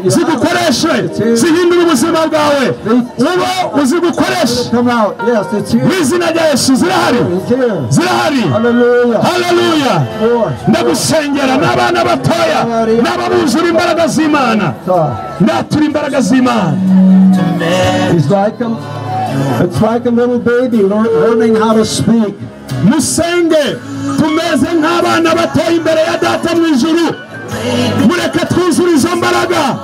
Zigukoreshe, zihindure ubuzima bwawe, uba uzigukoreshe mu izina rya Yesu. Zirahari, zirahari. Haleluya. Ndagusengera n'abana batoya n'ababuzura imbaraga z'Imana, ndatura imbaraga z'Imana. It's like a little baby learning how to speak. Musenge tumeze nk'abana batoya imbere ya Data mu ijuru. Mureke twuzure izo mbaraga.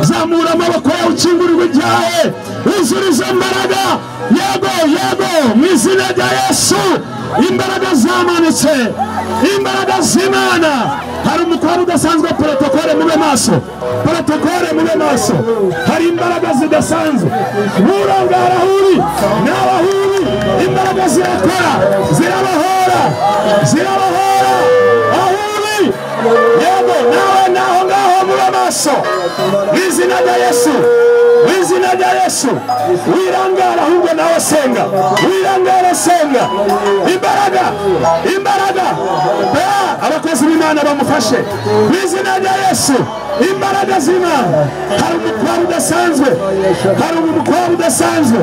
Zamura amaboko yawe ukingurirwe ibyawe, wuzure izo mbaraga. Yego, yego, mu izina rya Yesu. Imbaraga zamanutse, imbaraga z'Imana. Hari umukobwa udasanzwe, protokole mube maso, protokole mube maso. Hari imbaraga zidasanzwe, nturangara aho uri, nawe aho uri. Imbaraga zirakora, zirabahora, zirabahora aho uri. Yego, nawe naho ngaho mube maso, mu izina rya Yesu, mu izina rya Yesu. Wirangara ahubwo nawe senga, wirangara senga. Imbaraga, imbaraga. Abakozi b'Imana bamufashe mu izina rya Yesu. Imbaraga z'Imana. Hari umutwaro udasanzwe, hari umutwaro udasanzwe.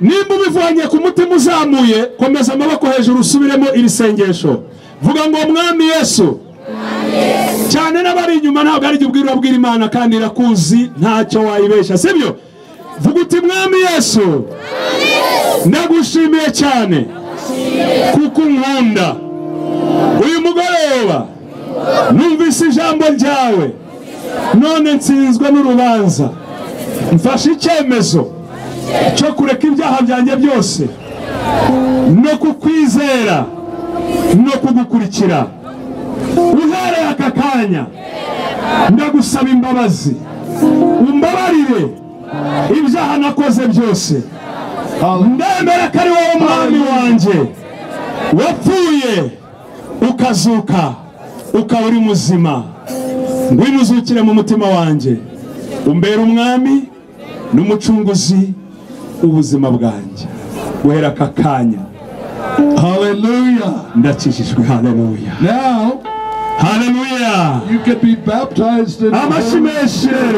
Nimba ubivanye ku mutima uzamuye, komeza amaboko hejuru usubiremo iri sengesho. Vuga ngo Mwami Yesu. Cyane n'abari inyuma ntabwo ari ubwira ubwira Imana kandi irakuzi, ntacyo wayibesha, sibyo? Vuga uti Mwami Yesu, ndagushimiye cyane kuko unkunda. Uyu mugoroba numvise ijambo ryawe, none nsinzwe n'urubanza. Mfashe icyemezo cyo kureka ibyaha byanjye byose no kukwizera no kugukurikira. Uhereye aka kanya ndagusaba imbabazi, umbabarire ibyaha nakoze byose. Ndemera ko ari wowe Mwami wanjye wapfuye ukazuka ukaba uri muzima. Ngwino uzukire mu mutima wanjye, umbere umwami n'umucunguzi ubuzima bwanjye guhera aka kanya. Hallelujah. Ndakijijwe. Hallelujah. Now, hallelujah. You can be baptized in the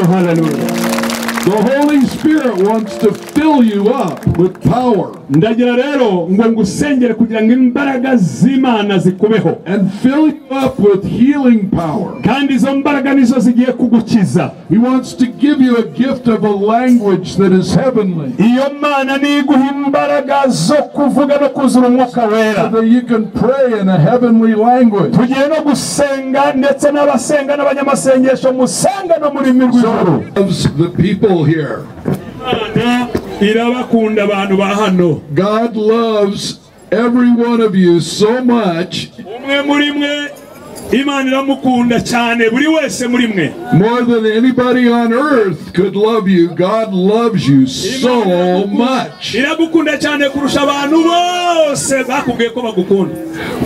Hallelujah. The Holy Spirit wants to fill you up with power. Ndagira rero ngo ngusengere kugira ngo imbaraga z'Imana zikubeho. And fill you up with healing power. Kandi izo mbaraga nizo zigiye kugukiza. He wants to give you a gift of a language that is heavenly. Iyo Mana niguha imbaraga zo kuvuga no kuzura umwuka wera. So that you can pray in a heavenly language. Tugiye no gusenga ndetse n'abasenga n'abanyamasengesho musenga no muri rw'ijuru. The people here. Irabakunda abantu ba hano. God loves every one of you so much. Umwe muri mwe Imana iramukunda cyane, buri wese muri mwe. More than anybody on earth could love you, God loves you so much. Iragukunda cyane kurusha abantu bose bakubwiye ko bagukunda.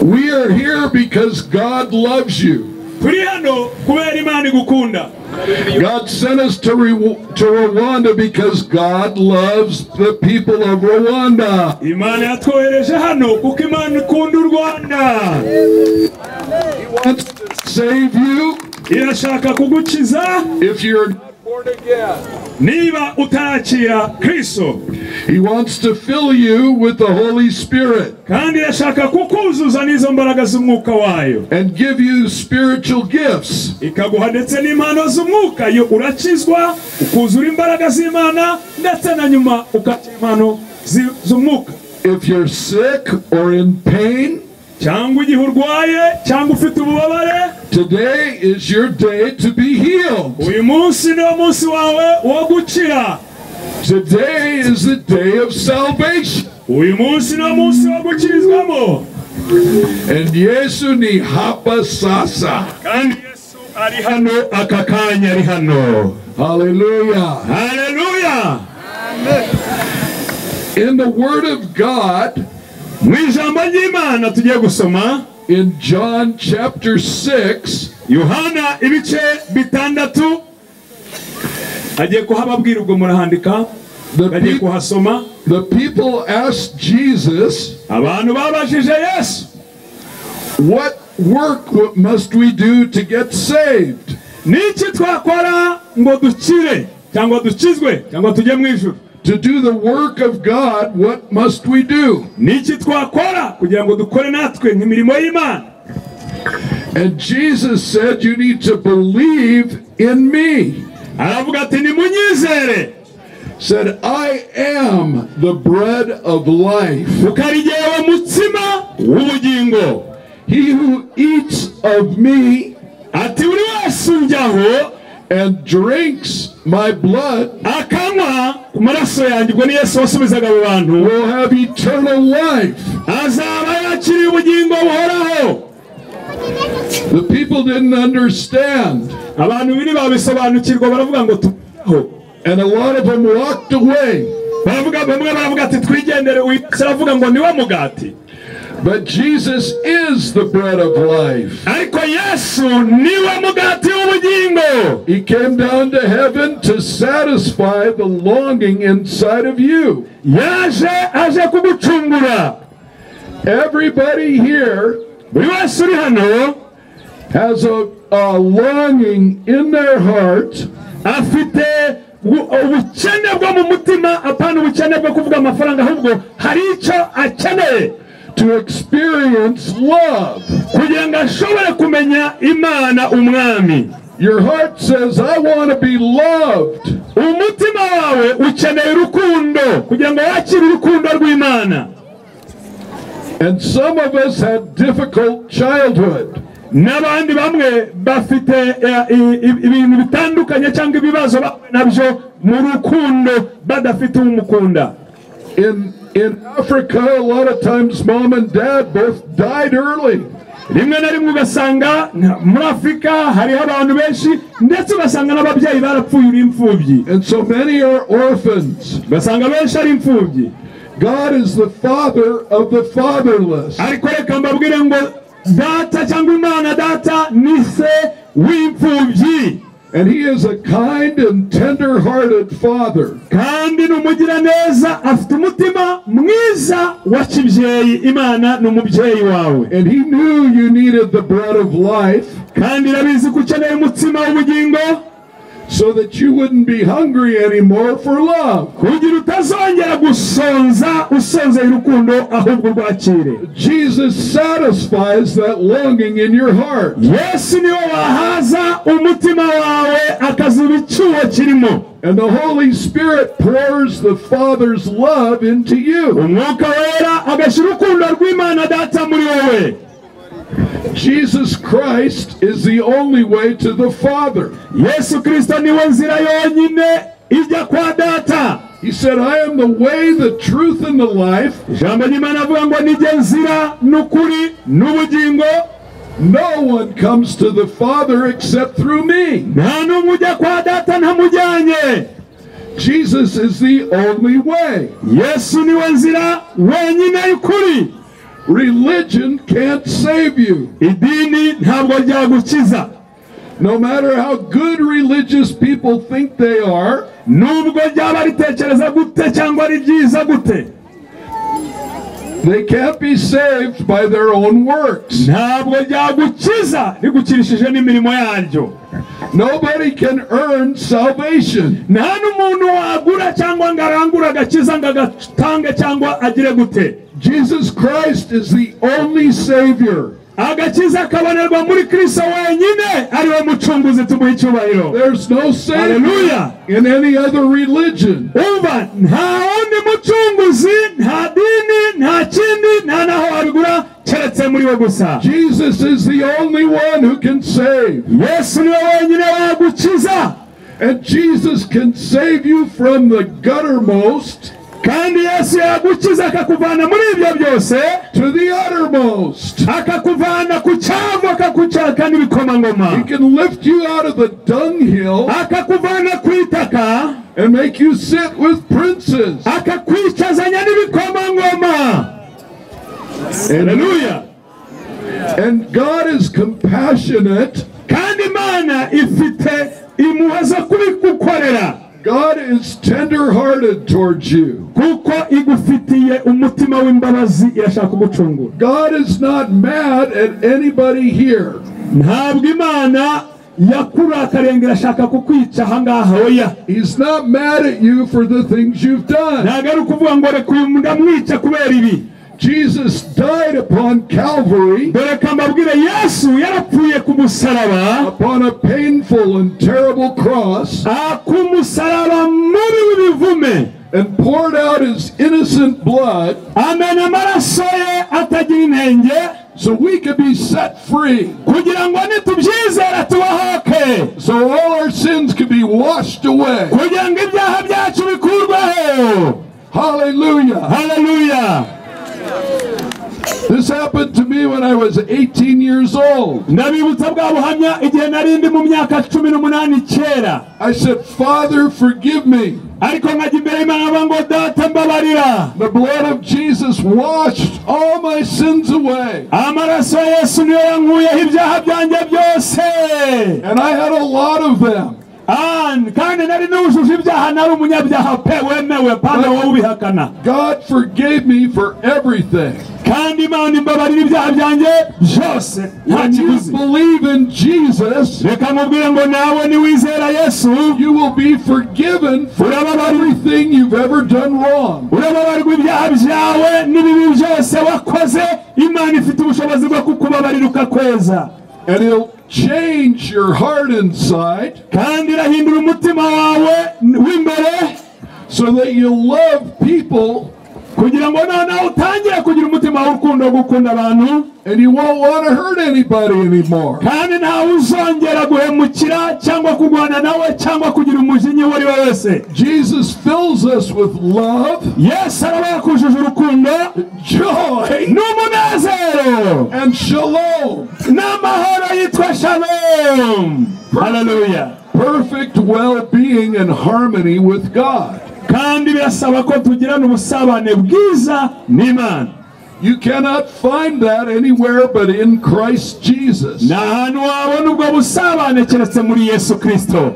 We are here because God loves you. Turi hano kubera Imana igukunda. God sent us to Rwanda because God loves the people of Rwanda. Imana yatwohereje hano kuko Imana ikunda u Rwanda. He wants to save you. Irashaka kugukiza. If you're not born again. Niba utarakira Kristo. He wants to fill you with the Holy Spirit. Kandi irashaka kukuzuza n'izo mbaraga z'umwuka wayo. And give you spiritual gifts. Ikaguha ndetse n'impano z'umwuka. Iyo urakizwa ukuzura imbaraga z'Imana ndetse na nyuma ukakira impano z'umwuka. If you're sick or in pain, cyangwa igihe urwaye cyangwa ufite ububabare, today is your day to be healed. Uyu munsi niwo munsi wawe wo gukira. Today is the day of salvation. Uyu munsi niwo munsi wo gukirizwamo. And Yesu ni hapa sasa. Kandi Yesu ari hano aka kanya ari hano. Hallelujah. Hallelujah. Amen. In the Word of God, mu ijambo ry'Imana tugiye gusoma in John chapter 6, Yohana ibice 6, agiye kuhababwira ubwo murahandika, bagiye kuhasoma. The people asked Jesus, abantu babajije Yesu, what work must we do to get saved? Niki twakora ngo dukire cyangwa dukizwe cyangwa tujye mu ijuru? To do the work of God, what must we do? Niki twakora kugira ngo dukore natwe nk'imirimo y'Imana? And Jesus said, you need to believe in me. Aravuga ati nimunyizere. Said, I am the bread of life. Kuko ari jyewe mutsima w'ubugingo. He who eats of me ati buri wese unjyaho and drinks my blood akanywa ku maraso yanjye, ubwo ni Yesu wasubizaga abo bantu, will have eternal life. Azaba yakiriye ubugingo buhoraho. The people didn't understand. Abantu biri babisobanukirwa baravuga ngo tubeho. And a lot of them walked away. Baravuga bamwe baravuga ati twigendere, uyu aravuga ngo niwe mugati. But Jesus is the bread of life. Ariko Yesu niwe mugati w'ubugingo. He came down to heaven to satisfy the longing inside of you. Yaje aje kugucungura. Everybody here buri wese uri hano has a longing in their heart. Afite ubukene bwo mu mutima, apana ubukene bwo kuvuga amafaranga, ahubwo hari icyo akeneye. To experience love. Kugira ngo ashobore kumenya Imana umwami. Your heart says, I want to be loved. Umutima wawe ukeneye urukundo kugira ngo wakire urukundo rw'Imana. And some of us had difficult childhood. N'abandi bamwe bafite ibintu bitandukanye cyangwa ibibazo nabyo mu rukundo badafite umukunda. In Africa, a lot of times mom and dad both died early. Rimwe na rimwe ugasanga muri Afrika hariho abantu benshi ndetse ugasanga n'ababyeyi barapfuye uri imfubyi. And so many are orphans. Ugasanga benshi ari imfubyi. God is the father of the fatherless. Ariko reka mbabwire ngo data cyangwa Imana data ni se w'imfubyi. And he is a kind and tender-hearted father. Kandi ni umugiraneza, afite umutima mwiza wa kibyeyi. Imana ni umubyeyi wawe. And he knew you needed the bread of life. Kandi irabizi ko ukeneye umutsima w'ubugingo. So that you wouldn't be hungry anymore for love. Kugira utazongera gusonza usonzeye urukundo ahubwo rwakire. Jesus satisfies that longing in your heart. Yesu niwe wahaza umutima wawe akazuba icyuho kirimo. And the Holy Spirit pours the Father's love into you. Umwuka wera agashyira urukundo rw'Imana data muri wowe. Jesus Christ is the only way to the Father. Yesu Kristo niwe nzira yonyine ijya kwa data. He said, I am the way, the truth, and the life. Ijambo ry'Imana avuga ngo nijye nzira n'ukuri n'ubugingo. No one comes to the Father except through me. Nta n'umwe ujya kwa data ntamujyanye. Jesus is the only way. Yesu niwe nzira wenyine y'ukuri. Religion can't save you. Idini ntabwo ryagukiza. No matter how good religious people think they are, nubwo ryaba ritekereza gute cyangwa ari byiza gute, they can't be saved by their own works. Ntabwo ryagukiza rigukirishije n'imirimo yaryo. Nobody can earn salvation. Nta n'umuntu wagura cyangwa ngo arangure agakiza ngo agatange cyangwa agire gute. Jesus Christ is the only Savior. Agakiza kabonerwa muri Kristo wenyine ariwe mucunguzi tumuha icyubahiro. There's no Savior in any other religion. Umva, nta wundi mucunguzi, nta dini, nta kindi, nta naho wabigura keretse muri we gusa. Jesus is the only one who can save. Yesu niwe wenyine wagukiza. And Jesus can save you from the guttermost Kandi Yesu yagukiza akakuvana muri ibyo byose to the uttermost. Akakuvana ku cyavu akakucaka n'ibikomangoma. He can lift you out of the dunghill akakuvana ku itaka and make you sit with princes. Akakwicazanya n'ibikomangoma. Hallelujah. And God is compassionate. Kandi Imana ifite impuhwe zo kubigukorera. God is tender-hearted towards you. Kuko igufitiye umutima w'imbabazi irashaka kugucungura. God is not mad at anybody here. Ntabwo Imana Yakurakariye ngo irashaka kukwica ahangaha, oya. He's not mad at you for the things you've done. Ntabwo ari ukuvuga ngo reka uyu ndamwica kubera ibi. Jesus died upon Calvary, Dore ka mbabwire, Yesu yarapfuye ku musaraba, upon a painful and terrible cross, ku musaraba mubi w'ibivume, and poured out his innocent blood amena amaraso ye atagira inenge, so we could be set free, kugira ngo nitubyizera tubohoke, so all our sins could be washed away. Kugira ngo ibyaha byacu bikurweho. Hallelujah. Haleluya. This happened to me when I was 18 years old. Ndabibutsa bwa buhamya igihe nari ndi mu myaka 18 kera. I said, "Father, forgive me." Ariko nkajya imbere y'Imana nkavuga ngo Data, mbabarira. The blood of Jesus washed all my sins away. Amaraso ya Yesu niyo yankuyeho ibyaha byanjye byose. And I had a lot of them. Kandi nari nujuje ibyaha, nari umunyabyaha pe wemewe, pana wowe ubihakana. God forgave me for everything. Kandi Imana imbabarira ibyaha byanjye byose nta When you kiguzi. believe in Jesus, Reka nkubwire ngo nawe niwizera Yesu, you will be forgiven for everything you've ever done wrong. Urababarirwa ibyaha byawe n'ibibi byose wakoze. Imana ifite ubushobozi bwo kukubabarira ukakweza. And he'll change your heart inside Kandi irahindura umutima wawe w'imbere, so that you love people kugira ngo noneho utangire kugira umutima w'urukundo wo gukunda abantu, and you won't want to hurt anybody anymore. Kandi ntawe uzongera guhemukira cyangwa kurwana nawe cyangwa kugira umujinya uwo ari we wese. Jesus fills us with love, Yesu araba yakujuje urukundo, joy, n'umunezero, and shalom. N'amahoro yitwa shalom. Haleluya. Perfect well-being and harmony with God. Kandi birasaba ko tugirana ubusabane bwiza n'Imana. You cannot find that anywhere but in Christ Jesus. Nta hantu wabona ubwo busabane keretse muri Yesu Kristo.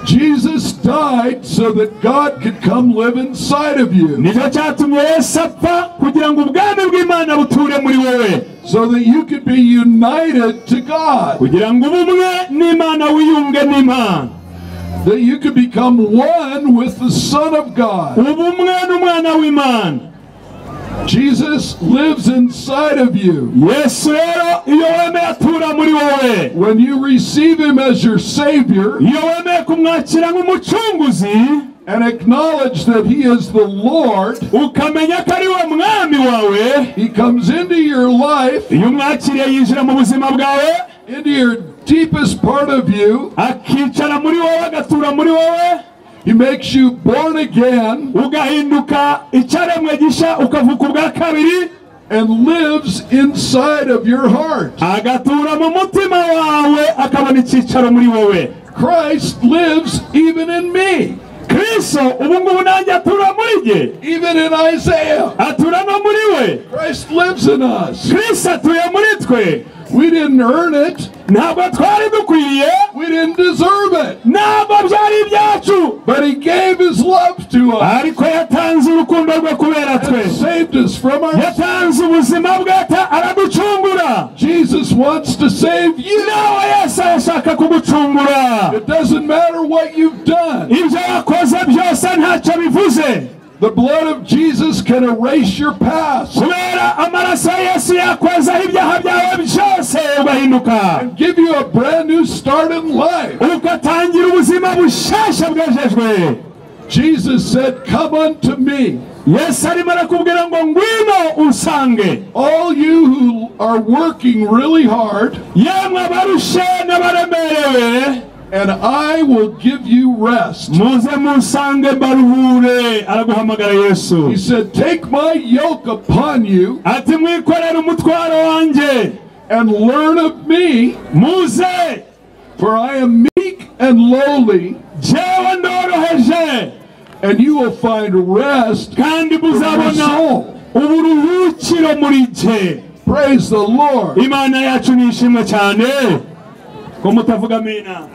Jesus died so that God could come live inside of you, Nicyo cyatumye Yesu apfa, kugira ngo ubwami bw'Imana buture muri wowe, so that you could be united to God, kugira ngo ube umwe n'Imana, wiyunge n'Imana, that you could become one with the Son of God. Ube umwe n'umwana w'Imana. Jesus lives inside of you. Yesu rero iyo wemeye atura muri wowe. When you receive him as your Savior Iyo wemeye kumwakira nk'umucunguzi, and acknowledge that he is the Lord, ukamenya ko ari we mwami wawe, he comes into your life, iyo umwakiriye yinjira mu buzima bwawe, into your deepest part of you. Akicara muri wowe, agatura muri wowe. He makes you born again Ugahinduka icyaremwe gishya, ukavuka ubwa kabiri, and lives inside of your heart. Agatura mu mutima wawe, akabona icyicaro muri wowe. Christ lives even in me, Kristo ubu ngubu nanjye atura muri jye, even in Isaiah. Atura no muri we. Christ lives in us. Kristo atuye muri twe. We didn't earn it. Ntabwo twari dukwiriye. We didn't deserve it. Ntabwo byari ibyacu. But he gave his love to us Ariko yatanze urukundo rwe kubera twe. and saved us from our Yatanze ubuzima bwe araducungura. Jesus wants to save you. Nawe Yesu arashaka kugucungura. It doesn't matter what you've done. Ibyo wakoze byose ntacyo bivuze. The blood of Jesus can erase your past Kubera amaraso ya Yesu yakwezaho ibyaha byawe byose, ugahinduka, and give you a brand new start in life. Ugatangira ubuzima bushasha bwejejwe. Jesus said, "Come unto me, Yesu arimo arakubwira ngo ngwino unsange, all you who are working really hard, yemwe abarushe n'abaremerewe, and I will give you rest." Muze munsange mbaruhure. Araguhamagara Yesu. He said, "Take my yoke upon you Ati mwikorere umutwaro wanjye, and learn of me, muze, for I am meek and lowly, jyewe ndoroheje, and you will find rest kandi for your muzabona soul." uburuhukiro muri jye. Praise the Lord. Imana yacu nishimwe cyane. Ko mutavuga amina?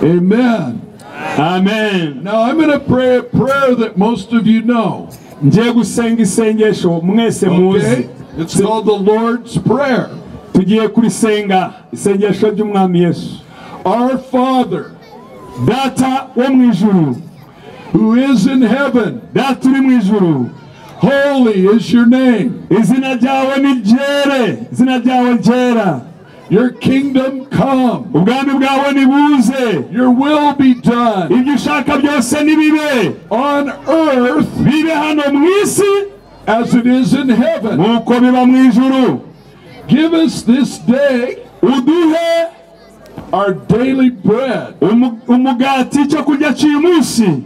Amen. Amen. Now I'm going to pray a prayer that most of you know. Ngiye gusenga isengesho mwese muzi. Okay? It's called the Lord's Prayer. Tugiye kurisenga, isengesho ry'umwami Yesu. Our Father, Data wo mu ijuru, who is in heaven, Data uri mu ijuru, holy is your name. Izina ryawe ni ryere, izina ryawe ryera. Your kingdom come. Ubwami bwawe nibuze. Your will be done. Ibyo ushaka byose nibibe. On earth, bibe hano mu isi, as it is in heaven. Nk'uko biba mu ijuru. Give us this day uduhe our daily bread. Umugati cyo kurya cy'uyu munsi.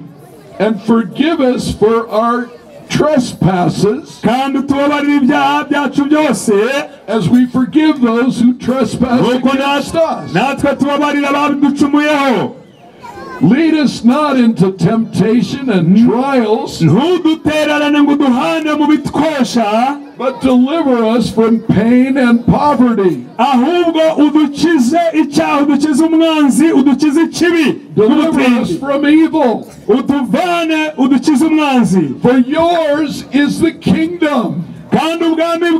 And forgive us for our trespasses, kandi utubabarire ibyaha byacu byose, as we forgive those who trespass against us. Natwe tubabarira abaducumuyeho. Lead us not into temptation and trials, ntudutererane ngo uduhane mu bitwosha, but deliver us from pain and poverty. Ahubwo udukize icyaha, udukize umwanzi, udukize ikibi, Deliver us from evil. Utuvane, udukize umwanzi. For yours is the kingdom. Kandi ubwami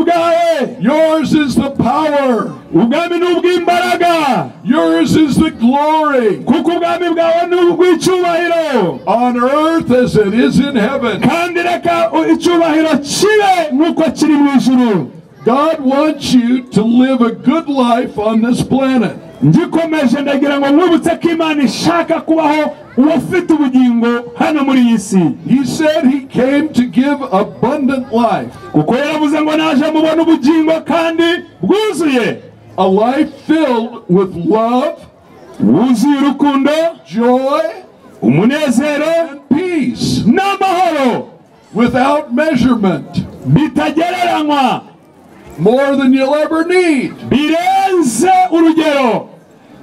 bwawe. Yours is the power. Ubwami ni ubw'imbaraga. Yours is the glory. Kuko ubwami bwawe ni ubw'icyubahiro. On earth as it is in heaven. Kandi reka icyubahiro kibe nk'uko kiri mu ijuru. God wants you to live a good life on this planet. Ngikomeje ndagira ngo nkwibutse ko Imana ishaka kubaho uwafite ubugingo hano muri iyi si. He said he came to give abundant life. Kuko yaravuze ngo naje mubona ubugingo kandi bwuzuye. A life filled with love, wuzuye urukundo, joy, umunezero, and peace, n'amahoro, without measurement, bitagereranywa, more than you'll ever need, birenze urugero,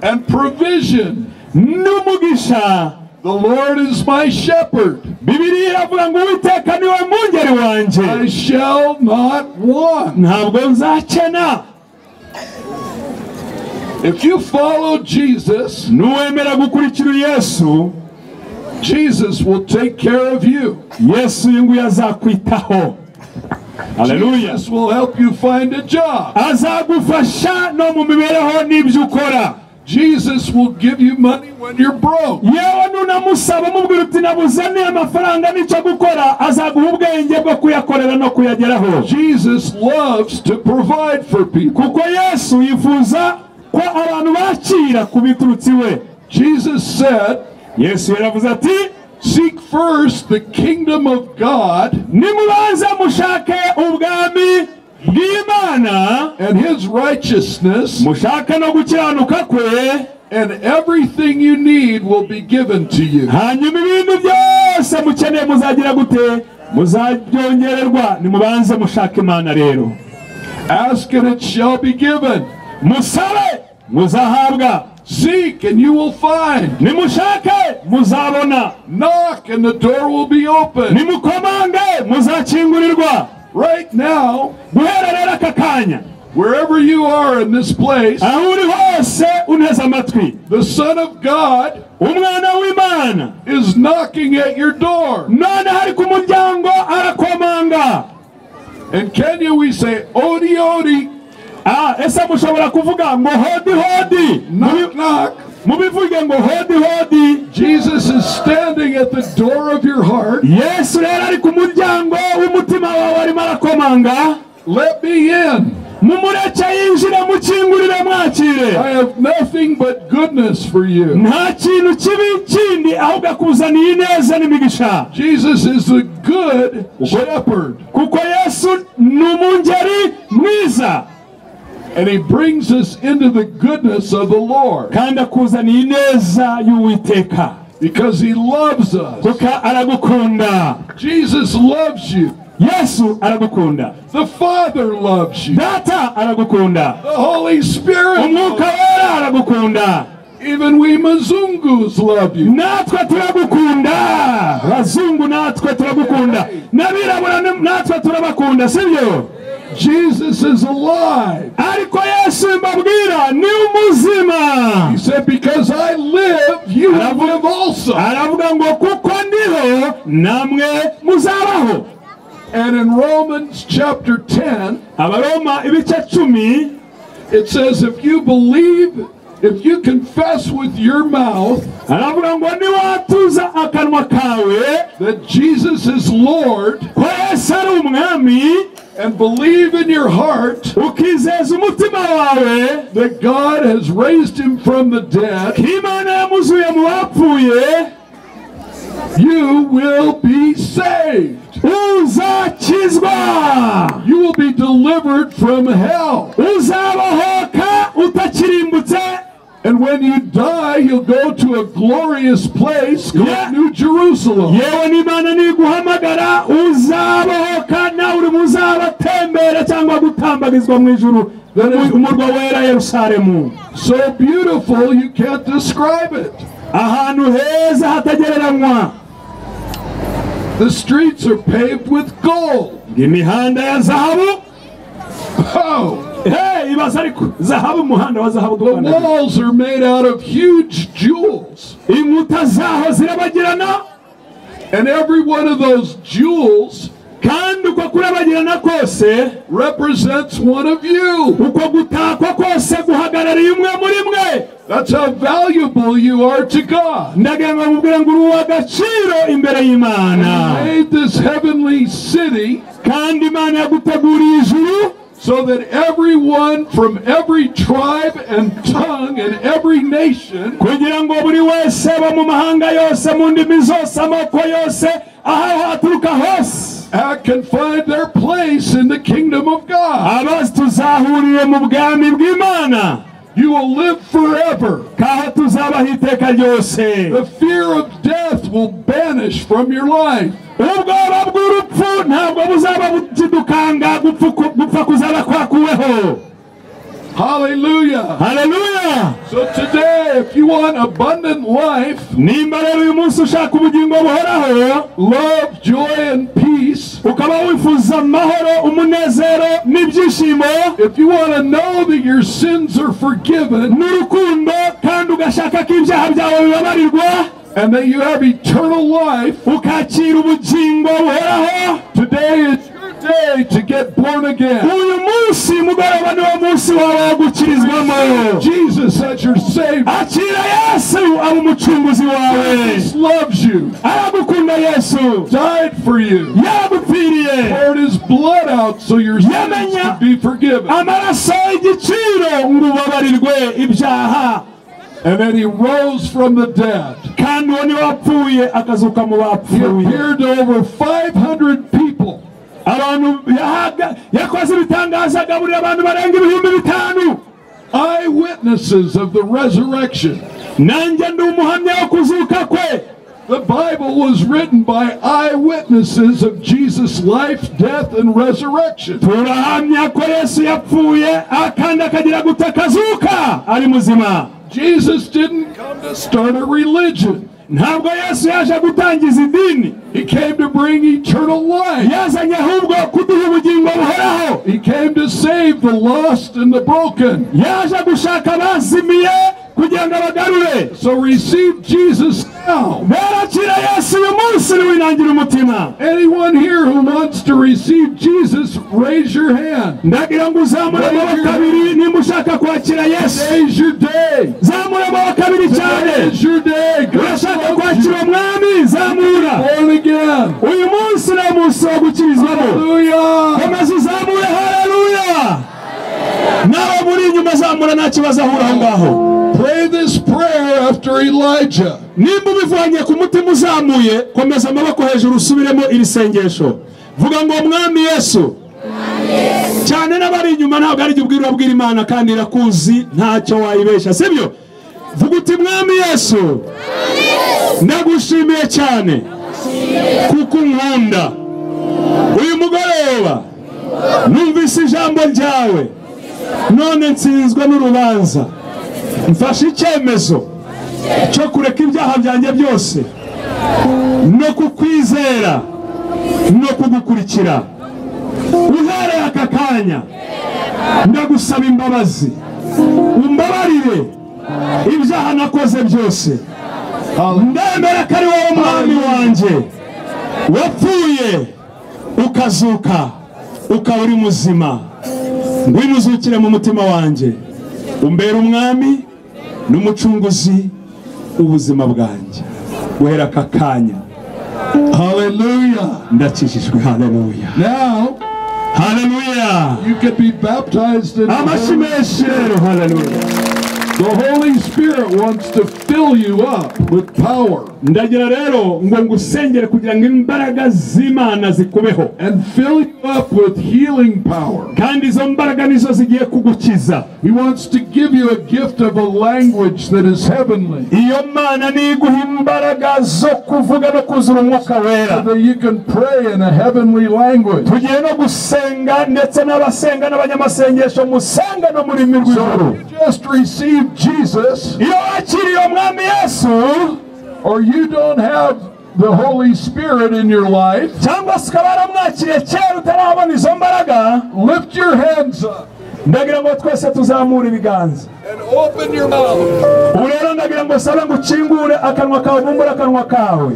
and provision. N'umugisha. The Lord is my shepherd. Bibiliya iravuga ngo Uwiteka niwe mwungeri wanjye. I shall not want. Ntabwo nzakena. If you follow Jesus, nuwemera gukurikira Yesu, Jesus will take care of you. Yesu uyu nguyu azakwitaho. Hallelujah. Jesus will help you find a job. Azagufasha no mu mibereho n'ibyo ukora. Jesus will give you money when you're broke. Yewe nunamusaba mubwira uti nabuzaniye amafaranga n'icyo gukora, azaguha ubwenge bwo kuyakorera no kuyageraho. Jesus loves to provide for people. Kuko Yesu yifuza ko abantu bakira kubiturutse iwe. Jesus said, Yesu yaravuze ati, seek first the kingdom of God nimubanze mushake ubwami bw'Imana and his righteousness, mushake no gukiranuka kwe, and everything you need will be given to you. Hanyuma ibintu byose mukeneye muzagira gute? Muzabyongererwa. Nimubanze mushake Imana rero. Ask and it shall be given. Musabe muzahabwa. Seek and you will find. Nimushake muzabona. Knock and the door will be opened. Nimukomange muzakingurirwa. Right now, guhera rero aka kanya, wherever you are in this place, aho uri hose unteze amatwi, the Son of God umwana w'Imana is knocking at your door. None ari ku muryango arakomanga. In Kenya we say odi odi. Ese mushobora kuvuga ngo hodi hodi? Knock knock. Mubivuge ngo hodi hodi. Jesus is standing at the door of your heart. Yesu rero ari ku muryango w'umutima wawe arimo arakomanga. Let me in. Mumureke yinjire, mukingurire, mwakire. I have nothing but goodness for you. Nta kintu kibi kindi ahubwo akuzaniye ineza n'imigisha. Jesus is the good shepherd. Kuko Yesu ni umungeri mwiza. And he brings us into the goodness of the Lord. Kandi akuzaniye ineza y'Uwiteka. Because he loves us. Kuko aragukunda. Jesus loves you. Yesu aragukunda. The Father loves you. Data aragukunda. The Holy Spirit. Umwuka wera aragukunda. Even we Mzungus love you. Natwe turagukunda. Bazungu natwe turagukunda. N'abirabura natwe turabakunda, sibyo? Jesus is alive. Ariko Yesu mbabwira ni umuzima. He said, because I live, you will live also. Aravuga ngo kuko ndiho namwe muzabaho. And in Romans chapter 10, Abaroma ibice 10, it says, if you believe If you confess with your mouth aravuga ngo niwatuza akanwa kawe that Jesus is Lord ko Yesu ari umwami and believe in your heart ukizeza umutima wawe that God has raised him from the dead, ko Imana yamuzuye mu bapfuye, you will be saved. Uzakizwa. You will be delivered from hell. Uzabohoka utakirimbutse. And when you die, you'll go to a glorious place called Yeah. New Jerusalem. Yewe n'Imana niguhamagara uzabohoka nawe uri muzabatembera cyangwa gutambagizwa mu ijuru umurwa wera Yerusalemu. So beautiful you can't describe it. Ahantu heza hatagereranywa. The streets are paved with gold. Imihanda ya zahabu. Oh. Hey, ibaza ariko zahabu, umuhanda wa zahabu. The walls are made out of huge jewels. Inkuta zaho zirabagirana. And every one of those jewels kandi uko kurabagirana kose represents one of you. Uko gutakwa kose guhagarariye umwe muri mwe. That's how valuable you are to God. Ndagira ngo mubwire ngo uri uw'agaciro imbere y'Imana. He made this heavenly city kandi Imana yaguteguriye ijuru so that everyone from every tribe and tongue and every nation kugira ngo buri wese bo mu mahanga yose mu ndimi zose amoko yose aho haturuka hose can find their place in the kingdom of God. Abazi tuzahurire mu bwami bw'Imana. You will live forever. Kaho tuzabaho iteka ryose. The fear of death will banish from your life. Ubwoba bw'urupfu ntabwo buzaba bukidukanga, gupfa kuzaba kwakuweho. Hallelujah. Hallelujah. So today, if you want abundant life, nimba rero uyu munsi ushaka ubugingo buhoraho, love, joy, and peace, ukaba wifuza amahoro, umunezero n'ibyishimo, if you want to know that your sins are forgiven, n'urukundo, kandi ugashaka ko ibyaha byawe bibabarirwa, and that you have eternal life, ukakira ubugingo buhoraho, today is your day to get born again. Uyu munsi mugoroba niwo munsi wawe wo gukirizwamo. Jesus as your Savior. Akira Yesu aba umucunguzi wawe. Jesus loves you. Aragukunda Yesu. Died for you. Yaragupfiriye. Poured his blood out so your sins could be forgiven. Amaraso y'igiciro ngo ubabarirwe ibyaha. And then he rose from the dead. Kandi uwo niwe wapfuye akazuka mu bapfuye. He appeared to over 500 people. Abantu yakoze ibitangaza agaburira abantu barenga 5,000. Eyewitnesses of the resurrection. Nanjye ndi umuhamya wo kuzuka kwe. The Bible was written by eyewitnesses of Jesus' life, death, and resurrection. Turahamya ko Yesu yapfuye akandi akagira gutakazuka ari muzima. Jesus didn't come to start a religion. Ntabwo Yesu yaje gutangiza idini. He came to bring eternal life. Yazanye ahubwo kuduha ubugingo buhoraho. He came to save the lost and the broken. Yaje gushaka abazimiye kugira ngo abagarure. So receive Jesus now. Barakira Yesu uyu munsi niwinangira umutima. Anyone here who wants to receive Jesus, raise your hand. Ndagira ngo uzamure amaboko abiri nimba ushaka kwakira Yesu. Today's your day. Zamura amaboko abiri cyane. Today's your day. Urashaka kwakira umwami, zamura. Born again. Uyu munsi ni umunsi wo gukirizwamo. Hallelujah. Komeza uzamure, haleluya. Nawe muri inyuma zamura nta kibazo ahura aho ngaho. Pray this prayer after Elijah. Nimba ubivanye ku mutima uzamuye, komeza amaboko hejuru usubiremo iri sengesho. Vuga ngo Mwami Yesu. Cyane n'abari inyuma ntabwo ari ubwira ubwira Imana kandi irakuzi ntacyo wayibesha, sibyo? Vuga uti Mwami Yesu, ndagushimiye cyane kuko unkunda. Uyu mugoroba numvise ijambo ryawe, none nsinzwe n'urubanza. Mfashe icyemezo cyo kureka ibyaha byanjye byose no kukwizera no kugukurikira. Uhereye aka kanya ndagusaba imbabazi, umbabarire ibyaha nakoze byose. Ndemera ko ari wowe Mwami wanjye wapfuye ukazuka ukaba uri muzima. Ngwino uzukire mu mutima wanjye, umbere umwami N'umucunguzi ubuzima bwanjye. Guhera aka kanya. Hallelujah. Ndakijijwe. Hallelujah. Now, hallelujah. You can be baptized in the Hallelujah. The Holy Spirit wants to fill you up with power. Ndagira rero ngo ngusengere kugira ngo imbaraga z'Imana zikubeho. And fill you up with healing power. Kandi izo mbaraga nizo zigiye kugukiza. He wants to give you a gift of a language that is heavenly. Iyo Mana niguha imbaraga zo kuvuga no kuzura umwuka wera. So that you can pray in a heavenly language. Tugiye no gusenga ndetse n'abasenga n'abanyamasengesho musenga no muri rurimi rw'ijuru. So you just receive Jesus. Iyo wakiriye umwami Yesu, or you don't have the Holy Spirit in your life, lift your hands up and open your mouth.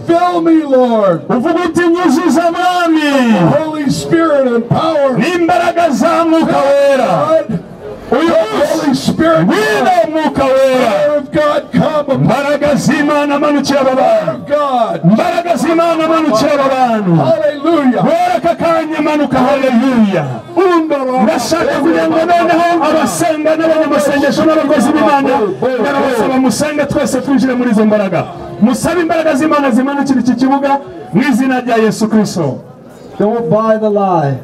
Fill me, Lord, with the Holy Spirit and power. God, Holy Spirit, power of God, come upon God. Hallelujah. Hallelujah. Ndashaka kugira ngo noneho abasenga n'abanyamasengesho n'abakozi b'Imana barabasaba musenge twese twinjire muri izo mbaraga. Musabe imbaraga z'Imana zimanukira iki kibuga mu izina rya Yesu Kristo. Don't buy the lie.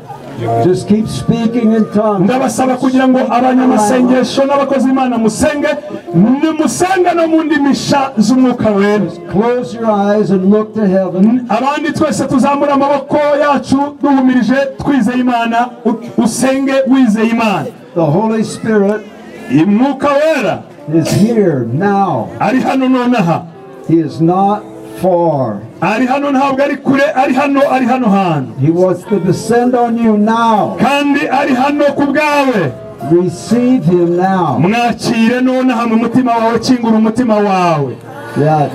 Just keep speaking in tongues. Ndabasaba kugira ngo abanyamasengesho n'abakozi b'Imana musenge, nimusenge no mu ndimi z'umwuka wera. Close your eyes and look to heaven. Abandi twese tuzamura amaboko yacu duhumirije twizeye Imana, usenge wizeye Imana. The Holy Spirit Umwuka wera is here now. Ari hano nonaha. He is not far. Ari hano ntabwo ari kure, ari hano, ari hano hantu. He wants to descend on you now. Kandi ari hano ku bwawe. Receive him now. Mwakire nonaha mu mutima wawe, kingura umutima wawe. Yeah.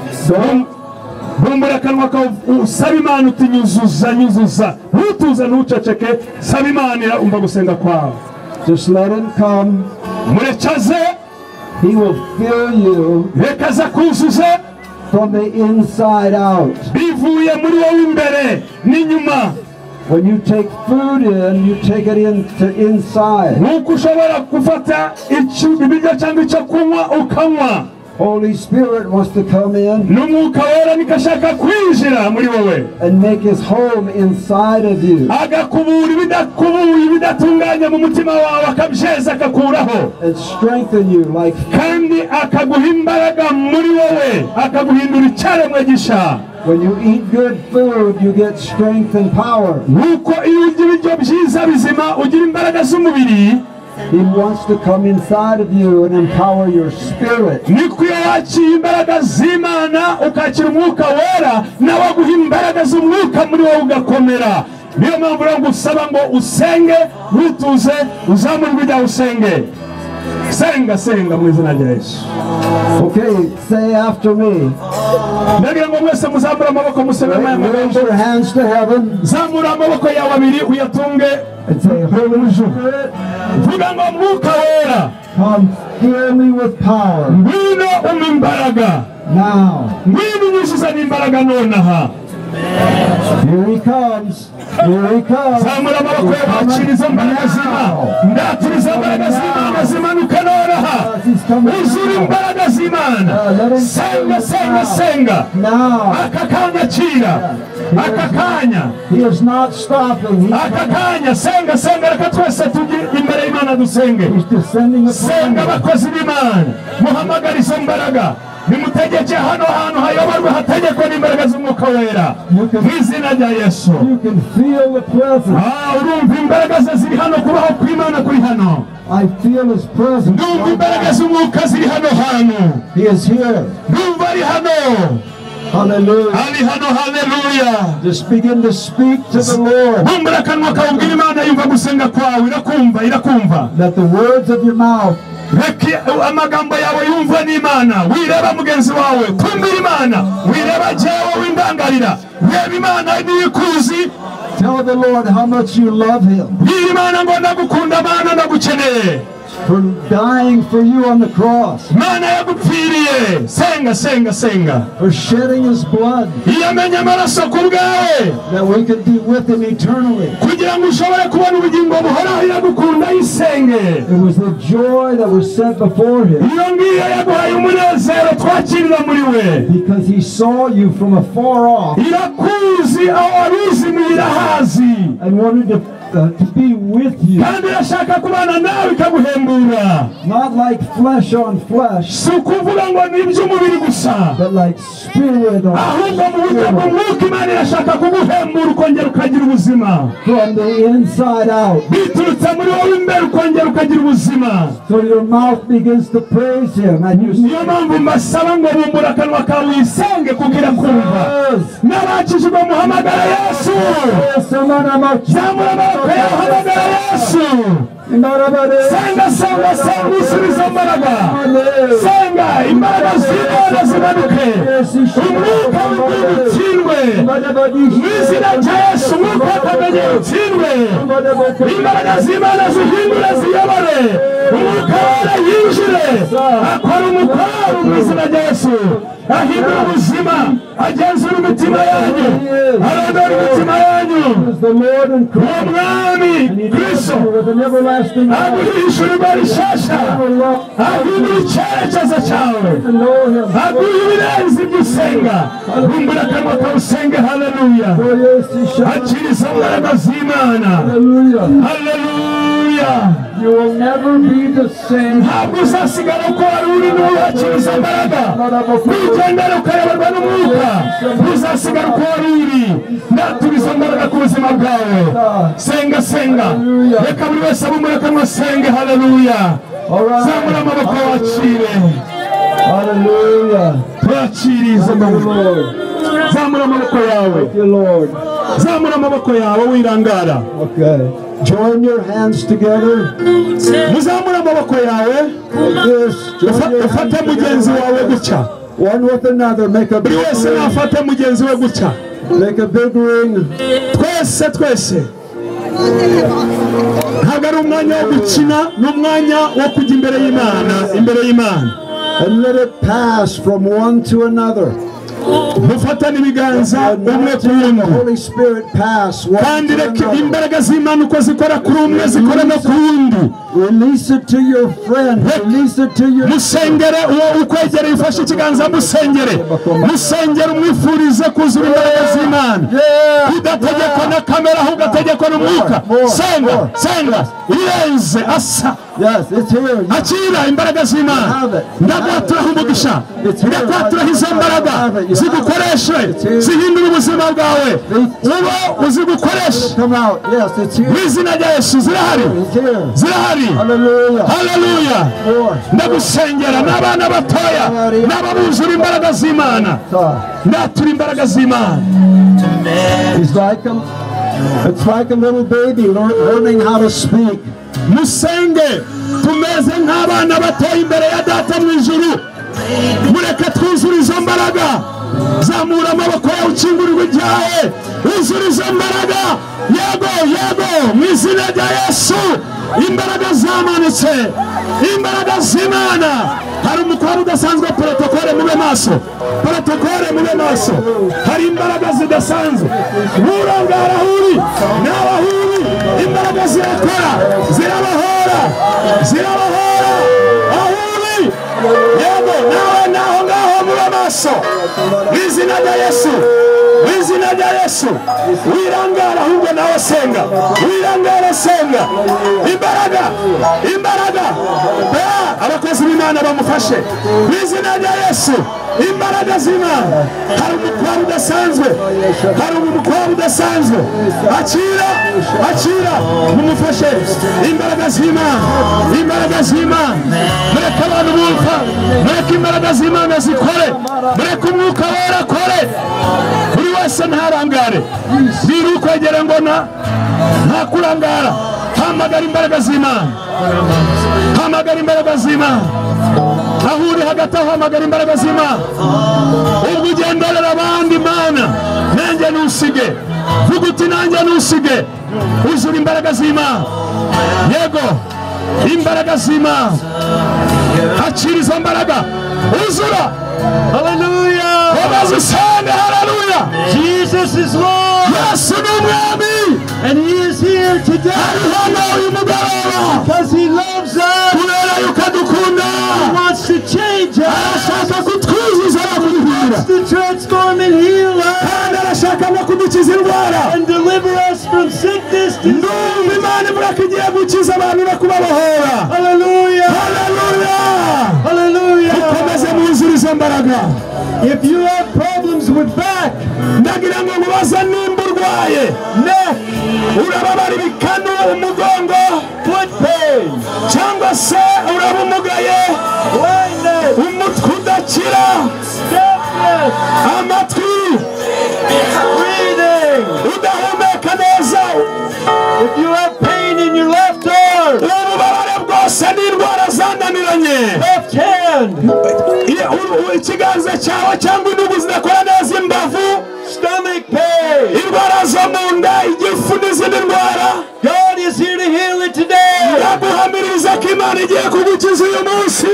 Bumbura akanwa kawe usaba Imana uti nyuzuza, nyuzuza. Ntutuze, ntuceceke, saba Imana umva gusenga kwawe. Just let him come. Murekaze. He will fill you. Reka aze akuzuze. From the inside out. Bivuye muri wowe imbere n'inyuma. When you take food in, you take it into inside. Nkuko ushobora gufata ibiryo cyangwa icyo kunywa ukanywa. Holy Spirit wants to come in N'umwuka wera niko ashaka kwinjira muri wowe. and make his home inside of you. Agakubura ibidakubuye ibidatunganye mu mutima wawe, akabyeza akakuraho. And strengthen you like. Kandi akaguha imbaraga muri wowe, akaguhindura icyaremwe gisha. When you eat good food, you get strength and power. Nkuko iyo urya ibiryo byiza bizima ugira imbaraga z'umubiri. He wants to come inside of you and empower your spirit. Niko iyo wakiriye imbaraga z'Imana ukakira umwuka wera, nawe aguha imbaraga z'umwuka muri wowe ugakomera. Niyo mpamvu rero ngusaba ngo usenge wituze, uzamure ijwi ryawe usenge. Senga, senga mu izina rya Yesu. Okay, say after me. Ndagira ngo mwese muzamure amaboko musebe aya magambo. Raise your hands to heaven. Zamura amaboko yawe abiri uyatunge. And say, Holy Spirit, vuga ngo mwuka wera, come fill me with power. Ngwino umpe imbaraga. Now. Ngwino unyuzuze n'imbaraga nonaha. Here he comes. Here he comes. Zamura amaboko yawe wakira izo mbaraga z'Imana. Ndatura izo mbaraga z'Imana zimanuka nonaha. Uzura imbaraga z'Imana. Senga, senga, senga. Aka kanya kira. Aka kanya. He is not stopping. Aka kanya senga, senga. Reka twese tujye imbere y'Imana dusenge. Senga abakozi b'Imana. Muhamagare izo mbaraga. Nimutegeke hano hantu hayoborwe hategekwe n'imbaraga z'umwuka wera. Mu izina rya Yesu. You can feel the presence. Urumva imbaraga ze ziri hano, kubaho kw'Imana kuri hano. I feel his presence. Ndumva imbaraga z'umwuka ziri hano hantu. He is here. Ndumva ari hano. Hallelujah. Ari hano, hallelujah. Just begin to speak to the Lord. Bumbura akanwa kawe ubwire Imana yumva gusenga kwawe, irakumva, irakumva. Let the words of your mouth Reka amagambo yawe yumvwe n'Imana. Wireba mugenzi wawe, tumbira Imana. Wireba jewe w'indangarira. Reba Imana niyo ikuzi. Tell the Lord how much you love him. Bwira Imana ngo ndagukunda, Mana ndagukeneye. For dying for you on the cross. Imana yagupfiriye. Senga, senga, senga. For shedding his blood. Yamenye amaraso ku bwawe. That we could be with him eternally. Kugira ngo ushobore kubona ubugingo buhoraho iragukunda yisenge. It was the joy that was set before him. Iyo ngiyo yaguhaye umunezero twakirira muri we. Because he saw you from afar off. Irakuzi aho wari uzimiye irahazi. And wanted to be with you. Kandi irashaka kubana nawe ikaguhembura. Not like flesh on flesh. Si ukuvuga ngo ni iby'umubiri gusa. But like spirit on ahubwo mu buryo bw'umwuka Imana irashaka kuguhembura ukongera ukagira ubuzima. From the inside out. Biturutse muri wowe imbere ukongera ukagira ubuzima. So your mouth begins to praise him and you. Niyo mpamvu mbasaba ngo bumbura akanwa kawe wisenge kuko irakumva. N'abakijijwe muhamagara Yesu. Zamura amaboko yawe uhamagara Yesu. Senga, senga, senga, usubize imbaraga. Senga, imbaraga z'Imana zimanuke. Umwuka w'idini utsindwe. Mu izina rya Yesu, umwuka w'akamenyero utsindwe. Imbaraga z'Imana zihindure ziyobore. Umwuka wera yinjire. Akora umukoro mu izina rya Yesu. Ahindura ubuzima, agenzura imitima yanyu, arondora imitima yanyu. Umwami Kristo aguhishura imari nshasha, ahindura icyerekezo cyawe, aguha ibirenze ibyo usenga. Bumbura akanwa kawe usenge. Haleluya. Akira izo mbaraga z'Imana. Haleluya. You will never be the same. Ntabwo uzasigara uko wari uri n'uwakira izo mbaraga. Wigendera ukayoborwa n'umwuka, ntuzasigara uko wari uri. Ndatura izo mbaraga ku buzima bwawe. Senga, senga. Reka buri wese abumbure akanwa asenge. Haleluya. Zamura amaboko wakire. Haleluya. Twakire izo mbaraga. Zamura amaboko yawe. Zamura amaboko yawe wirangara. Okay. Join your hands together. Muzamura amaboko yawe. Like this. Join your hands Ufate mugenzi wawe gutya. One with another. Make a big Buri wese ring. nafate mugenzi we gutya. Make a big ring. Twese twese. Ntabwo ari umwanya wo gukina, ni umwanya wo kujya imbere y'Imana, imbere y'Imana. And let it pass from one to another. Mufatane ibiganza umwe ku wundi. Holy Spirit pass one Kandi to reka another. imbaraga z'Imana uko zikora kuri umwe zikora no ku wundi. Release it to your friend. Release it to your Musengere uwo ukwegereye, ufashe ikiganza musengere. Musengere umwifurize kuzura imbaraga z'Imana. Udategekwa na kamera ahubwo ategekwa n'umwuka. Senga, senga, irenze asa. Yes, it's here. Akira imbaraga z'Imana. Ndagwaturaho umugisha. Ndagwaturaho izo mbaraga zigukoreshe, zihindura ubuzima bwawe. Uba uzigukoreshe. Come out. Yes, it's here. Mu izina rya Yesu zirahari. It's here. Zirahari. Hallelujah. Haleluya. Ndagusengera n'abana batoya n'ababuzura imbaraga z'Imana. Ndatura imbaraga z'Imana. It's like a little baby learning how to speak. Musenge tumeze nk'abana batoya imbere ya Data mu ijuru. Mureke twuzure izo mbaraga. Zamura amaboko yawe ukingurirwe ibyawe. Uzure izo mbaraga. Yego, yego, mu izina rya Yesu. Imbaraga zamanutse, imbaraga z'Imana. Hari umukobwa udasanzwe. Protokole mube maso, protokole mube maso. Hari imbaraga zidasanzwe. Nturangara aho uri, nawe aho uri. Imbaraga zirakora, zirabahora, zirabahora aho uri. Yego, nawe naho ngaho mube maso. Mu izina rya Yesu, mu izina rya Yesu. Wirangara ahubwo nawe senga, wirangara senga. Imbaraga, imbaraga. Abakozi b'Imana bamufashe mu izina rya Yesu. Imbaraga z'Imana. Hari umutwaro udasanzwe, hari umutwaro udasanzwe. Akira, akira, mumufashe. Imbaraga z'Imana, imbaraga z'Imana. Mureke abantu bumva, mureke imbaraga z'Imana zikore, mureke umwuka wera akore. Buri wese ntarangare. Biri ukwegera ngo nta kurangara. Hamagara imbaraga z'Imana, hamagara imbaraga z'Imana. Aho uri hagati aho hamagara imbaraga z'Imana. Ubwo ugenderera abandi Mana, nanjye ntusige. Vuga uti nanjye ntusige. Uzura imbaraga z'Imana. Yego. Imbaraga z'Imana, akira izo mbaraga, uzura. Hallelujah. Komeza usenge, haleluya. Jesus is Lord. Yesu ni umwami. And he is here today. Ari hano uyu mugoroba. Because he loves us. Kubera yuko adukunda. He wants to change us. Arashaka kutwuzuza no kuduhindura. He wants to transform and heal us. Kandi arashaka no kudukiza indwara. And deliver us from sickness, disease. Ndumva Imana ivuga ko igiye gukiza abantu no kubabohora. Hallelujah. Hallelujah. Hallelujah. Mukomeze mwuzure izo mbaraga. If you have problems with back, ndagira ngo nkubaze nimba urwaye neck, urababara ibikanu, umugongo, foot pain, cyangwa se uraba umugaye, blindness, umutwe udakira, deafness, amatwi, breathing, udahumeka neza, if you have pain in your left arm, ububabare bwose n'indwara zananiranye, left hand, ikiganza cyawe cyangwa intugu zidakora neza, imbavu, stomach pain, indwara zo mu nda, igifu n'izindi ndwara, God is here to heal it today. Ndaguhamiriza ko Imana igiye kugukiza uyu munsi.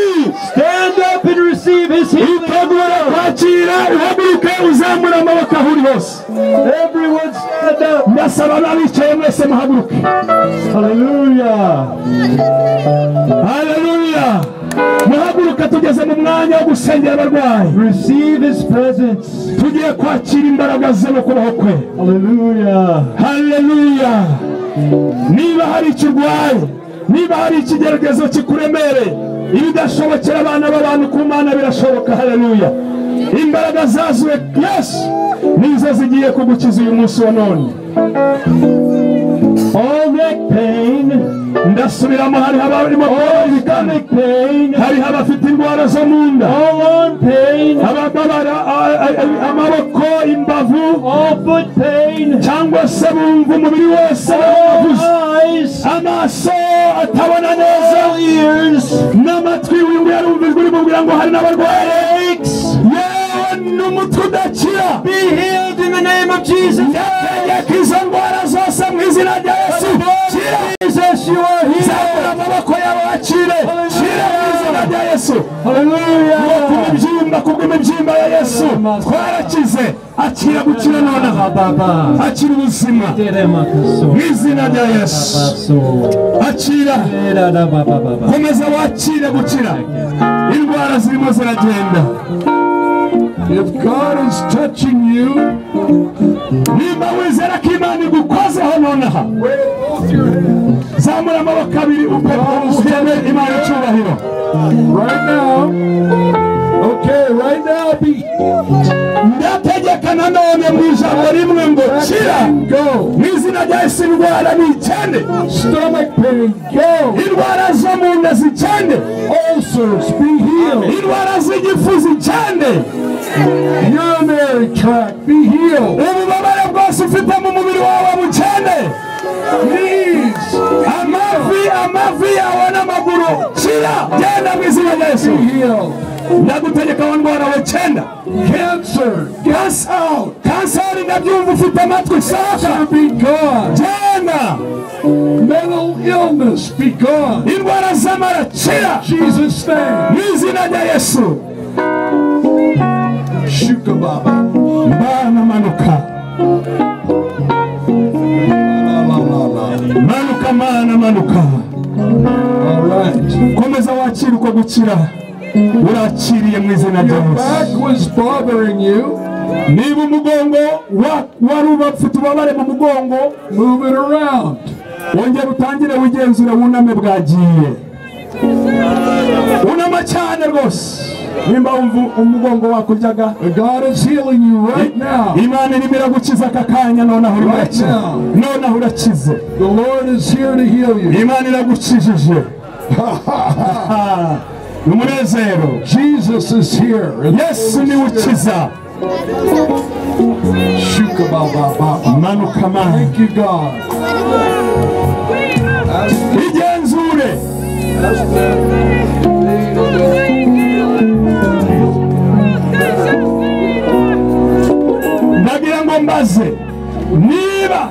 Stand up and receive his healing. Itegure kwakira, uhaguruke uzamure amaboko aho uri hose. Everyone stand up. Ndasaba n'abicaye mwese muhaguruke. Hallelujah. Hallelujah. Muhaguruke, tugeze mu mwanya wo gusengera abarwayi. Receive his presence. Tugiye kwakira imbaraga ze no kubaho kwe. Hallelujah. Hallelujah. Niba hari icyo urwaye, niba hari ikigeragezo kikuremereye, ibidashobokera abana b'abantu ku Mana birashoboka. Haleluya. Imbaraga zazuwe Yesu nizo zigiye kugukiza uyu munsi wa none. All neck pain, ndasubiramo, hariho abarimo stomach pain, hariho abafite indwara zo mu nda, all arm pain, abababara amaboko, imbavu, all foot pain, cyangwa se bumva umubiri wose all eyes, amaso atabona neza, all ears, n'amatwi. Uyu nguyu arumva ijwi rimubwira ngo hari n'abarwaye, headaches, yewe n'umutwe udakira. Be healed in the name of Jesus. Ndategeka izo ndwara zose mu izina rya Yesu. Kira. Jesus, you are healed. Zamura amaboko yawe wakire. Kira mu izina rya Yesu. Hallelujah. Kubw'imibyimba, kubw'imibyimba ya Yesu twarakize. Akira gukira nonaha, akira ubuzima mu izina rya Yesu. Akira, komeza wakire gukira, indwara zirimo ziragenda. If God is touching you, nimba wizera ko Imana igukozeho nonaha, zamura amaboko abiri uhere Imana icyubahiro. Right now, okay, right now, be ndategeka nanone mu ijambo rimwe ngo kira mu izina rya Yesu. Indwara ni ikende, stomach pain, go, indwara zo mu nda zikende, ulcers, be healed, indwara z'igifu zikende, urinary tract, be healed, ububabare bwose ufite mu mubiri wawe bukende, knees, amavi, amavi yawe n'amaguru, kira, genda mu izina rya Yesu. Be healed. Ndagutegeka wa ndwara we cyenda, cancer, get out, kanseri ndabyumva ufite amatwi, sohoka, be gone, genda, mental illness, be gone, indwara z'amara, kira, Jesus name, mu izina rya Yesu. Shuka baba, Mana manuka, manuka, mana manuka. All right. Komeza wakira uko gukira urakiriye mu izina rya Your Yesu. back was bothering you. Niba umugongo wari ubafite ububabare mu mugongo, move it around. Wongera utangire wigenzure, wuname bwagiye. Wunama cyane rwose. Nimba wumva umugongo wakuryaga, God is healing you right now. Imana irimo iragukiza aka kanya, nonaho urimo urakira, nonaho urakize. The Lord is here to heal you. Imana iragukijije. Umunezero. Jesus is here. Yesu niwe ukiza. Shuka baba baba. Manuka mana. Thank you, God. Igenzure. Ndagira ngo mbaze niba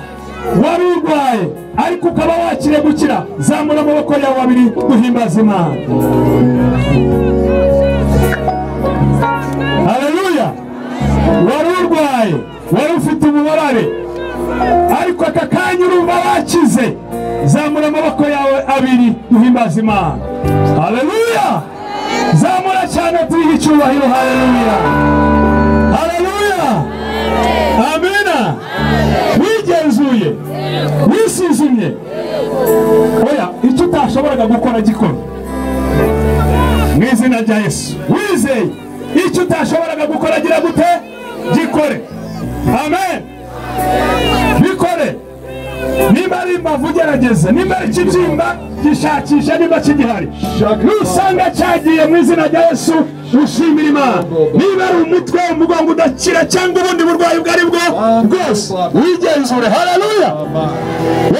Wari urwaye ariko ukaba wakiriye gukira, zamura amaboko yawe abiri duhimbaza Imana. Haleluya. Wari urwaye, wari ufite ububabare, ariko aka kanya urumva wakize, zamura amaboko yawe abiri duhimbaza Imana. Haleluya. Zamura cyane tuyihe icyubahiro. Haleluya. Haleluya. Amina. Wigenzuye, wisuzumye, oya icyo utashoboraga gukora gikora mu izina rya Yesu. Wizeye icyo utashoboraga gukora gira gute? Gikore. Amen. Bikore. Niba ari imbavu ugerageze, niba ari ikibyimba gishakisha niba kigihari, nusanga cyagiye mu izina rya Yesu ushimira Imana. Niba ari umutwe, umugongo udakira cyangwa ubundi burwayi ubwo ari bwo bwose, wigenzure. Haleluya.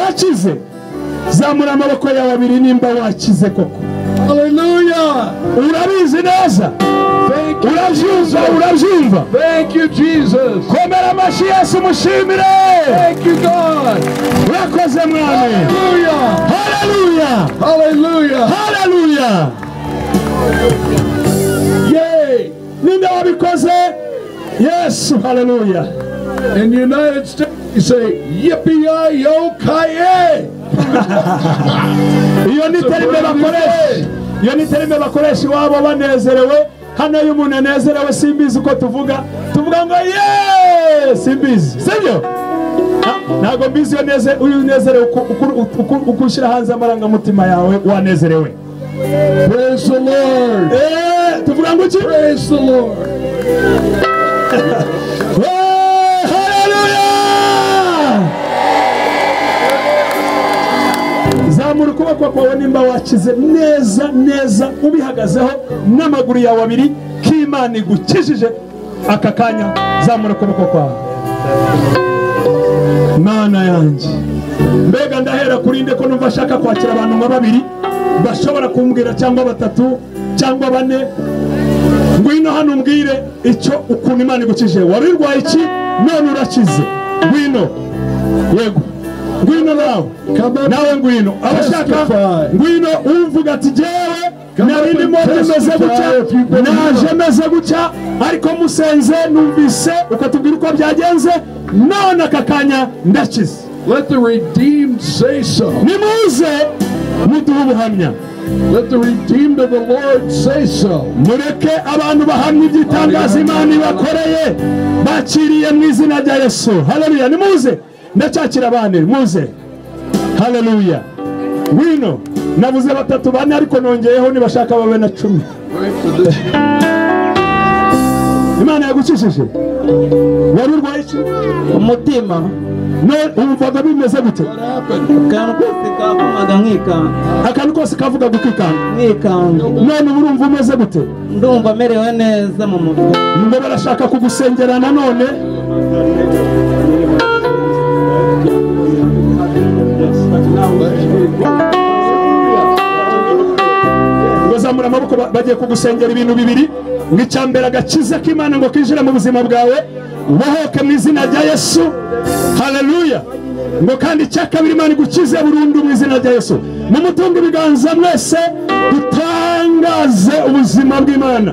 Wakize, zamura amaboko yawe abiri nimba wakize koko. Haleluya. Urabizi neza, urabyumva, urabyumva. Thank you, Jesus. Komera amashyi Yesu umushimire. Thank you, God. Urakoze Mwami. Hallelujah. Hallelujah. Hallelujah. Hallelujah. Yay. Ninde wabikoze? Yesu. Hallelujah. In the United States, you say yippee-yi-yo-ki-yay. Iyo ni terime bakoresha. Iyo ni terime bakoresha iwabo banezerewe. Hano iyo umuntu anezerewe simbizi uko tuvuga, tuvuga ngo yeee, simbizi, sibyo? Ntabwo mbizi iyo neze, uyu unezerewe uko ushyira hanze amarangamutima yawe wanezerewe. Praise the Lord. Tuvuga ngo iki? Praise the Lord. Hallelujah. Zamura ukuboko kwawe nimba wakize neza neza, ubihagazeho n'amaguru yawe abiri, k'Imana igukijije aka kanya. Zamura ukuboko kwawe. Mana yanjye, mbega ndahera kuri nde ko numva ashaka kwakira abantu nka babiri bashobora kumbwira, cyangwa batatu cyangwa bane. Ngwino hano umbwire icyo ukuntu Imana igukijije. Wari urwaye iki none urakize? Ngwino. Yego, ngwino nawe, nawe ngwino. Abashaka ngwino umvuga ati jewe nari ndimo meze gutya, naje meze gutya, ariko musenze numvise ukatubwira uko byagenze, none aka kanya ndakize. Let the redeemed say so. Nimuze muduhe ubuhamya. Let the redeemed of the Lord say so. Mureke abantu bahamya iby'itangaza Imana ibakoreye, bakiriye mu izina rya Yesu. Haleluya. Nimuze, ndacyakira abandi, muze. Haleluya. Ngwino. Navuze batatu bane ariko nongeyeho nibashaka babe na 10. Imana yagukijije. Wari urwaye iki? Umutima. Wumvaga bimeze gute? Akantu kose kavugaga nkikanga. Akantu kose kavugaga ukikanga. Nkikanga. None ubu urumva umeze gute? Ndumva merewe neza mu mubiri. Ngo barashaka kugusengera nanone. Ngo zamura amaboko, bagiye kugusengera ibintu bibiri. Ngo icya mbere agakiza k'Imana ngo kinjire mu buzima bwawe, ubohoke mu izina rya Yesu. Haleluya. Ngo kandi icya kabiri Imana igukize burundu mu izina rya Yesu. Mumutunge ibiganza mwese, dutangaze ubuzima bw'Imana.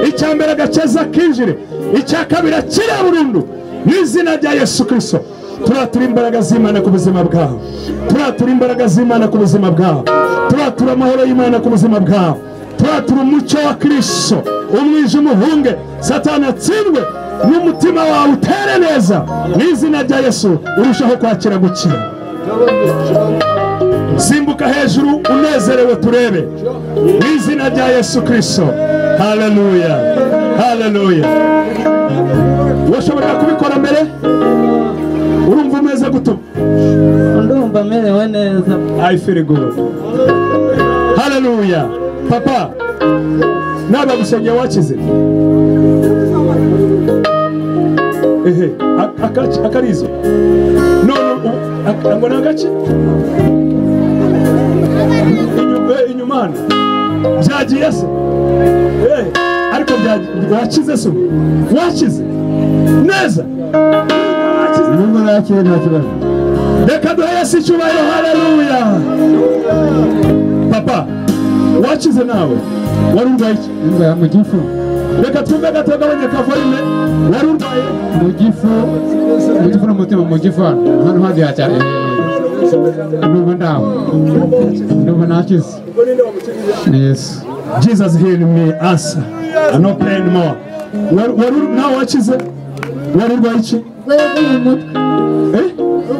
Icya mbere agakiza kinjire, icya kabiri akire burundu mu izina rya Yesu Kristo. Turatura imbaraga z'Imana ku buzima bwawe. Turatura imbaraga z'Imana ku buzima bwawe. Turatura amahoro y'Imana ku buzima bwawe. Turatura umucyo wa Kristo. Umwijima uhunge, Satani atsindwe, n'umutima wawe utere neza mu izina rya Yesu. Urushaho kwakira gukira. Simbuka hejuru unezerewe turebe mu izina rya Yesu Kristo. Haleluya. Haleluya. Washobora kubikora mbere? Urumva umeze gute? Ndumva merewe neza. I feel good. Haleluya. Papa, naba gusengera wakize? Ehe, akarizo. None ngo nagace? Inyuma hano. Byagiye se? Ariko wakize se? Wakize? Neza. Nubwo nakire nta kibazo. Reka duhe Yesu icyubahiro. Haleluya. Papa, wakize nawe. Wari urwaye iki? Ndwaye mu gifu. Reka twumve gato gabanya kavorime. Wari urwaye mu gifu, mu gifu n'umutima, mu gifu hano hadiya cyane. Ndumva ndaho. Ndumva nakize. Yes. Jesus healed me us. No pain more. Wari nawe wakize? Wari urwaye iki? Urwego mu mutwe.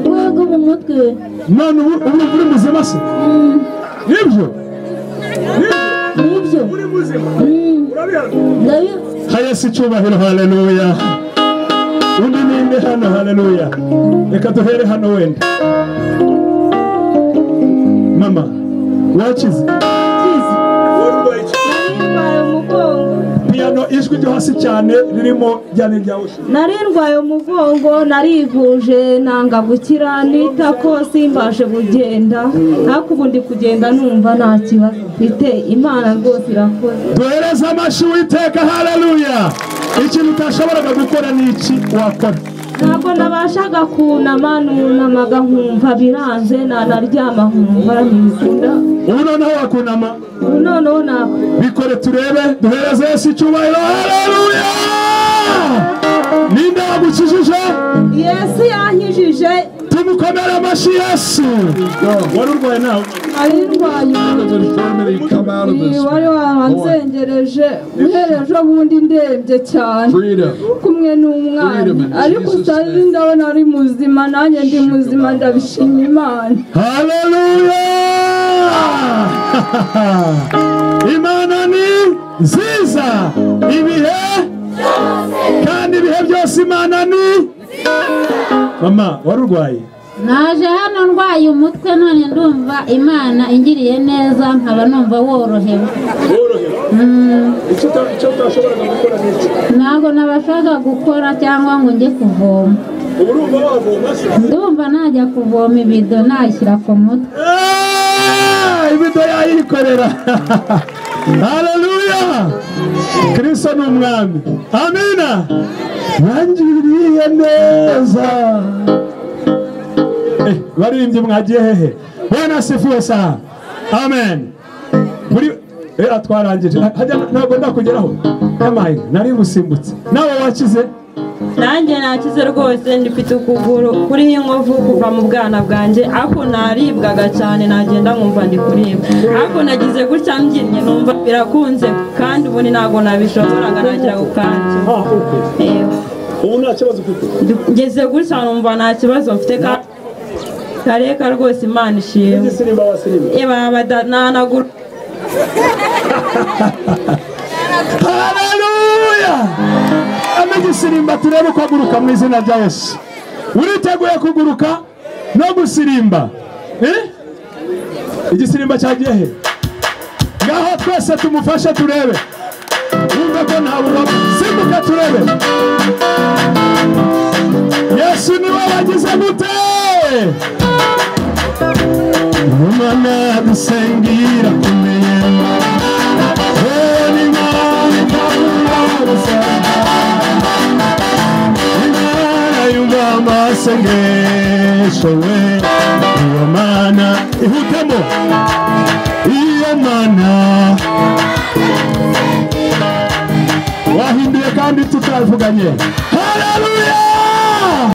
Urwego mu mutwe. None ubu uri muzima se? Nibyo? Nibyo. Uri muzima? Urabihamya? Yesu icyubahiro. Haleluya. Undi ninde hano? Haleluya. Reka duhere hano wenda. Mama, wakize? Piano ijwi ryo hasi cyane ririmo ryane rya ushe. Nari ndwaye umugongo, narivuje nanga gukira, nita ko simbashe kugenda, ariko ubu ndi kugenda numva nta kibazo mfite. Imana rwose irakoze. Duhereze amashyi Uwiteka. Haleluya. Ikintu utashoboraga gukora ni iki wakora? Ntabwo nabashaga kunama, nunamaga nkumva biranze, nanaryama nkumva ntibikunda. Ubu noneho wakunama? Ubu noneho nakunda. Bikore turebe, duhereze Yesu icyubahiro. Haleluya. Ninde wagukijije? Yesu yankijije. Tumukomere amashyi Yesu. Wari urwaye nawe? Nari ndwaye. Wari waranzengereje guhera ejo bundi ndembye cyane kumwe n'umwana, ariko usanze ndabona ari muzima, nanjye ndi muzima, ndabishima Imana. Haleluya. Imana ni nziza ibihe kandi ibihe byose Imana ni. Mama, wari urwaye? Naje hano ndwaye umutwe, none ndumva Imana ingiriye neza, nkaba numva worohewe. Icyo utashoboraga gukora ni iki? Ntabwo nabashaga gukora cyangwa ngo njye kuvoma. Ubu urumva wavoma se? Ndumva najya kuvoma ibido nayishyira ku mutwe. Ibido yayikorera. Haleluya. Kristo ni umwami. Amina. Yangiriye neza. Baririmbyi mwagiye hehe? Bwana asifiwe sana. Amen. Muri atwarangije. Hajya ntabwo ndakugeraho. Yamaye nari gusimbutse. Nawe wakize? Nanjye nakize rwose, ndifite ukuguru kuriho inkovu kuva mu bwana bwanjye, ariko naribwaga cyane, nagenda nkumva ndi kuribwa, ariko nagize gutya mbyinnye numva birakunze, kandi ubundi ntabwo nabishoboraga, nagira gukange. Ubu nta kibazo ufite? Ngeze gutya numva nta kibazo mfite, kareka rwose Imana ishimwe. Nanagura. Haleluya. Amegisirimba turebe ko aguruka mu izina rya Yesu. Uriteguye kuguruka no gusirimba? Igisirimba cyagiye he? Ngaho twese tumufashe turebe. Wumve ko nta bubabare. Simbuka turebe. Yesu niwe wagize gute? Imana dusengira kumeye. Amasengesho we, iyo mana ihutemo, iyo mana wahinduye kandi tutavuganye. Haleluya.